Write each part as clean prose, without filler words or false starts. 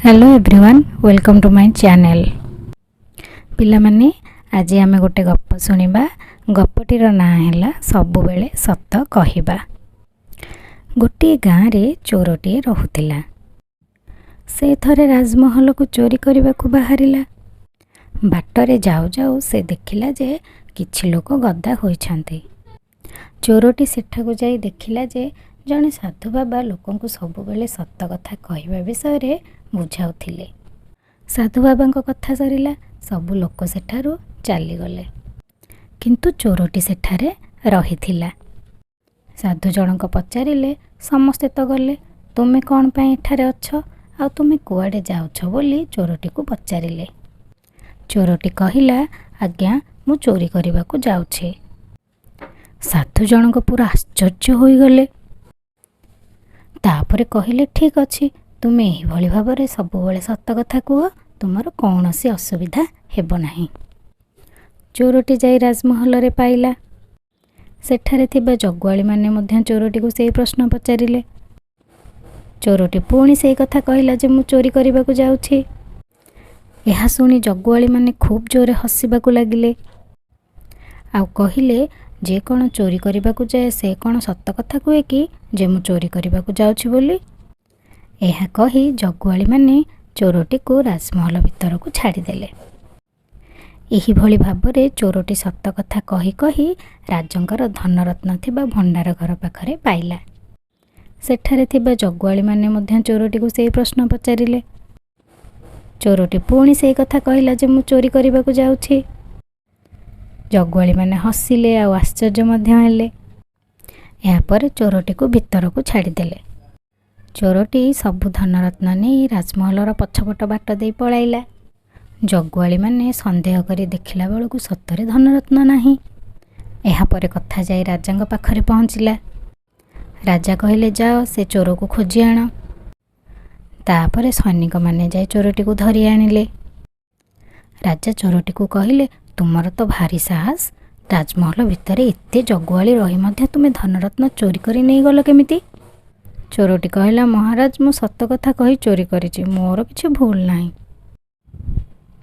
Hello everyone, welcome to my channel. ପିଲାମାନେ, ଆଜି ଆମେ ଗୋଟେ ଗପ ଶୁଣିବା। ଗପଟିର ନାଁ ହେଲା ସବୁବେଳେ ସତ କହିବା। ଗୋଟିଏ ଗାଁରେ ଚୋରଟିଏ ରହୁଥିଲା। ସେ ଥରେ ରାଜମହଲକୁ ଚୋରି କରିବାକୁ ବାହାରିଲା। ବାଟରେ ଯାଉ ଯାଉ ସେ ଦେଖିଲା ଯେ କିଛି ଲୋକ ଗଦା ହୋଇଛନ୍ତି। ଚୋରଟି ସେଠାକୁ ଯାଇ ଦେଖିଲା ଯେ ଜଣେ ସାଧୁ ବାବା ଲୋକଙ୍କୁ ସବୁବେଳେ ସତ କଥା କହିବା ବିଷୟରେ ବୁଝାଉଥିଲେ। ସାଧୁ ବାବାଙ୍କ କଥା ସରିଲା, ସବୁ ଲୋକ ସେଠାରୁ ଚାଲିଗଲେ, କିନ୍ତୁ ଚୋରଟି ସେଠାରେ ରହିଥିଲା। ସାଧୁ ଜଣକ ପଚାରିଲେ, "ସମସ୍ତେ ତ ଗଲେ, ତୁମେ କ'ଣ ପାଇଁ ଏଠାରେ ଅଛ ଆଉ ତୁମେ କୁଆଡ଼େ ଯାଉଛ?" ବୋଲି ଚୋରଟିକୁ ପଚାରିଲେ। ଚୋରଟି କହିଲା, "ଆଜ୍ଞା, ମୁଁ ଚୋରି କରିବାକୁ ଯାଉଛି।" ସାଧୁ ଜଣକ ପୁରା ଆଶ୍ଚର୍ଯ୍ୟ ହୋଇଗଲେ। ତାପରେ କହିଲେ, "ଠିକ୍ ଅଛି, ତୁମେ ଏହିଭଳି ଭାବରେ ସବୁବେଳେ ସତ କଥା କୁହ, ତୁମର କୌଣସି ଅସୁବିଧା ହେବ ନାହିଁ।" ଚୋରଟି ଯାଇ ରାଜମହଲରେ ପାଇଲା। ସେଠାରେ ଥିବା ଜଗୁଆଳିମାନେ ମଧ୍ୟ ଚୋରଟିକୁ ସେଇ ପ୍ରଶ୍ନ ପଚାରିଲେ। ଚୋରଟି ପୁଣି ସେଇ କଥା କହିଲା ଯେ ମୁଁ ଚୋରି କରିବାକୁ ଯାଉଛି। ଏହା ଶୁଣି ଜଗୁଆଳିମାନେ ଖୁବ୍ ଜୋରରେ ହସିବାକୁ ଲାଗିଲେ ଆଉ କହିଲେ, "ଯେ କ'ଣ ଚୋରି କରିବାକୁ ଯାଏ, ସେ କ'ଣ ସତ କଥା କୁହେ କି ଯେ ମୁଁ ଚୋରି କରିବାକୁ ଯାଉଛି ବୋଲି?" ଏହା କହି ଜଗୁଆଳିମାନେ ଚୋରଟିକୁ ରାଜମହଲ ଭିତରକୁ ଛାଡ଼ିଦେଲେ। ଏହିଭଳି ଭାବରେ ଚୋରଟି ସତ କଥା କହି କହି ରାଜାଙ୍କର ଧନରତ୍ନ ଥିବା ଭଣ୍ଡାର ଘର ପାଖରେ ପାଇଲା। ସେଠାରେ ଥିବା ଜଗୁଆଳିମାନେ ମଧ୍ୟ ଚୋରଟିକୁ ସେଇ ପ୍ରଶ୍ନ ପଚାରିଲେ। ଚୋରଟି ପୁଣି ସେଇ କଥା କହିଲା ଯେ ମୁଁ ଚୋରି କରିବାକୁ ଯାଉଛି। ଜଗୁଆଳିମାନେ ହସିଲେ ଆଉ ଆଶ୍ଚର୍ଯ୍ୟ ମଧ୍ୟ ହେଲେ। ଏହାପରେ ଚୋରଟିକୁ ଭିତରକୁ ଛାଡ଼ିଦେଲେ। ଚୋରଟି ସବୁ ଧନରତ୍ନ ନେଇ ରାଜମହଲର ପଛପଟ ବାଟ ଦେଇ ପଳାଇଲା। ଜଗୁଆଳିମାନେ ସନ୍ଦେହ କରି ଦେଖିଲା ବେଳକୁ ସତରେ ଧନରତ୍ନ ନାହିଁ। ଏହାପରେ କଥା ଯାଇ ରାଜାଙ୍କ ପାଖରେ ପହଞ୍ଚିଲା। ରାଜା କହିଲେ, "ଯାଅ, ସେ ଚୋରକୁ ଖୋଜି ଆଣ।" ତାପରେ ସୈନିକମାନେ ଯାଇ ଚୋରଟିକୁ ଧରି ଆଣିଲେ। ରାଜା ଚୋରଟିକୁ କହିଲେ, "ତୁମର ତ ଭାରି ସାହସ! ରାଜମହଲ ଭିତରେ ଏତେ ଜଗୁଆଳି ରହି ମଧ୍ୟ ତୁମେ ଧନରତ୍ନ ଚୋରି କରି ନେଇଗଲ କେମିତି?" ଚୋରଟି କହିଲା, "ମହାରାଜ, ମୁଁ ସତ କଥା କହି ଚୋରି କରିଛି। ମୋର କିଛି ଭୁଲ ନାହିଁ।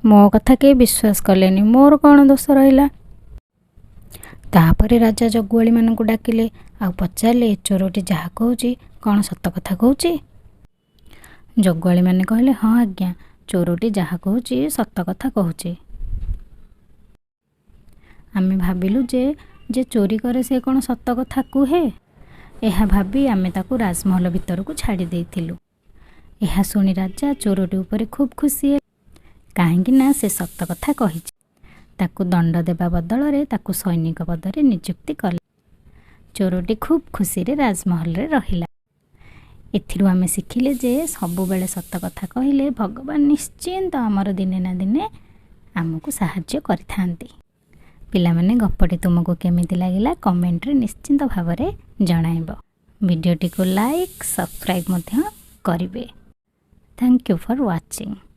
ମୋ କଥା କେହି ବିଶ୍ୱାସ କଲେନି, ମୋର କ'ଣ ଦୋଷ ରହିଲା?" ତାପରେ ରାଜା ଜଗୁଆଳିମାନଙ୍କୁ ଡାକିଲେ ଆଉ ପଚାରିଲେ, "ଏ ଚୋରଟି ଯାହା କହୁଛି, କ'ଣ ସତ କଥା କହୁଛି?" ଜଗୁଆଳିମାନେ କହିଲେ, "ହଁ ଆଜ୍ଞା, ଚୋରଟି ଯାହା କହୁଛି ସତ କଥା କହୁଛି। ଆମେ ଭାବିଲୁ ଯେ ଯେ ଚୋରି କରେ, ସେ କ'ଣ ସତ କଥା କୁହେ? ଏହା ଭାବି ଆମେ ତାକୁ ରାଜମହଲ ଭିତରକୁ ଛାଡ଼ି ଦେଇଥିଲୁ।" ଏହା ଶୁଣି ରାଜା ଚୋରଟି ଉପରେ ଖୁବ୍ ଖୁସି ହେଲେ, କାହିଁକି ନା ସେ ସତ କଥା କହିଛି। ତାକୁ ଦଣ୍ଡ ଦେବା ବଦଳରେ ତାକୁ ସୈନିକ ପଦରେ ନିଯୁକ୍ତି କଲେ। ଚୋରଟି ଖୁବ୍ ଖୁସିରେ ରାଜମହଲରେ ରହିଲା। ଏଥିରୁ ଆମେ ଶିଖିଲେ ଯେ ସବୁବେଳେ ସତ କଥା କହିଲେ ଭଗବାନ ନିଶ୍ଚିନ୍ତ ଆମର ଦିନେ ନା ଦିନେ ଆମକୁ ସାହାଯ୍ୟ କରିଥାନ୍ତି। ପିଲାମାନେ, ଗପଟି ତୁମକୁ କେମିତି ଲାଗିଲା, କମେଣ୍ଟରେ ନିଶ୍ଚିନ୍ତ ଭାବରେ ଜଣାଇବ। ଭିଡ଼ିଓଟିକୁ ଲାଇକ୍, ସବସ୍କ୍ରାଇବ୍ ମଧ୍ୟ କରିବେ। Thank you for watching.